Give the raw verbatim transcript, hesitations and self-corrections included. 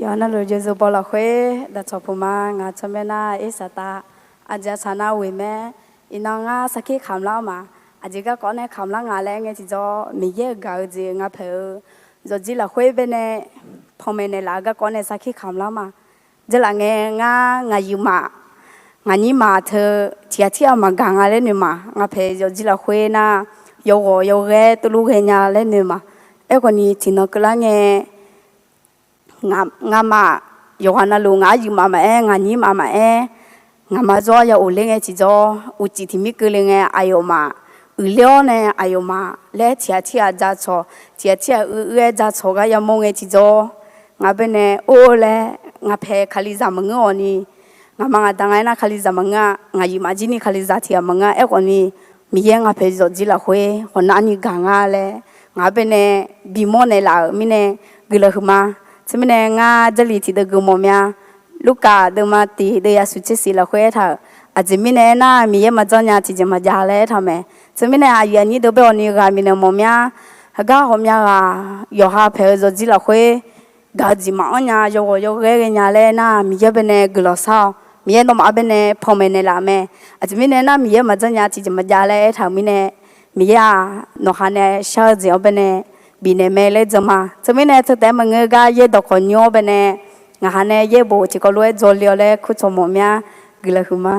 Yawqha navluf jeqzaq baw lafkhoer daqcawq puq ma. Ngaq tsawrmyanr nar irsaqtav aqjeq aqsaq nar ghoeq mae. Iqnan ngar sarkir kamq lar-awr ma. Aqjeq garkawv nae kamq lar nga laer ngae tiqjawr, Miqyaer-euq gaq-eu jeq nga paeq-eu yawqjeq lafkhoer baenae panmaeq naeqlaf-eu garkawv nae sarkir kamq lar ma. Dzeurlaf ngae ngar ngaq yuif maf, ngaq nyir maf teu tiqghaq tirghaq maqgaq nga laer noeq ma. Nga paeq yawqjeq lafkhoer nar yawghawq yawghaer tuvlur ghaenya laer noeq ma. Aerkhawf ni tiqnan keuvlar ngae ngamaf yawqghaq navluf ngaq-anr yuif maf maqaer, ngaq nyir maf maqaer, ngaqma zawr ya of ler ngae tiqjawr, uqcif tiq mir keuvle ngae aqyawfmaf, uiqler-awr nae aqyawfmaf laer tiqghaq tirghaq jacawq, tiqghaq tirghaq uir uir-aer jacawq gar yamawr ngae tiqjawr, ngaq baenae or laer nga paeq Kalizaq maqngeur-awq ni, ngaqma ngaqda nga aernar Kalizaq maqngeur-a, ngaq yuif maf jir ni Kalizaq tiqghaq maqngeur-a. Aerkhawf ni Miqyaer nga paeq yawqjeq lafkhoer ghawqnavni gaq nga laer ngaq-anr baenae bimawr naeqlaf-euq mirnae guiqlanq huiqma. Teumirnae ngar Jarlif tiqdeuv geufmawf mya. Lurkaf deuvma tiq deuv yasuq tser siq lafkhoer aertaq-euq, aqjeq mirnae aernar Miqyaer maqjanr nya tiqjeq maqjav laer aertaq-eu mae. Teumirnae aqyuif aqnyir deuq bae-awq ni ghaq miqnaeq mawf mya. Heugar ghawqmya ghaq yawqha paeq-eu yawqjeq lafkhoer gaq-eu jeq maqanr nya, yawghawq yawghaer ghaenya laer aernar Miqyaer baenae guiqlanq shar-awq. Miqyaer nawmaf-anr baenae panmaeq naeqlaf-eu mae. Aqjeq mirnae aernar Miqyaer maqjanr nya tiqjeq maqjav laer aertaq-euq mirnae, Miqyaer-aq nawqha nae shar-eu jeq-anr baenae bifnaeq mae laer jan ma. Teumirnae teu taef-aer maqngeur gar yaer dawqkawq nymr-anr baenae ngaqha nae yaerbof tiqkawv lof-aer dzawle-awr laer kurcawq mawf mya. Guiqlanq huiqma.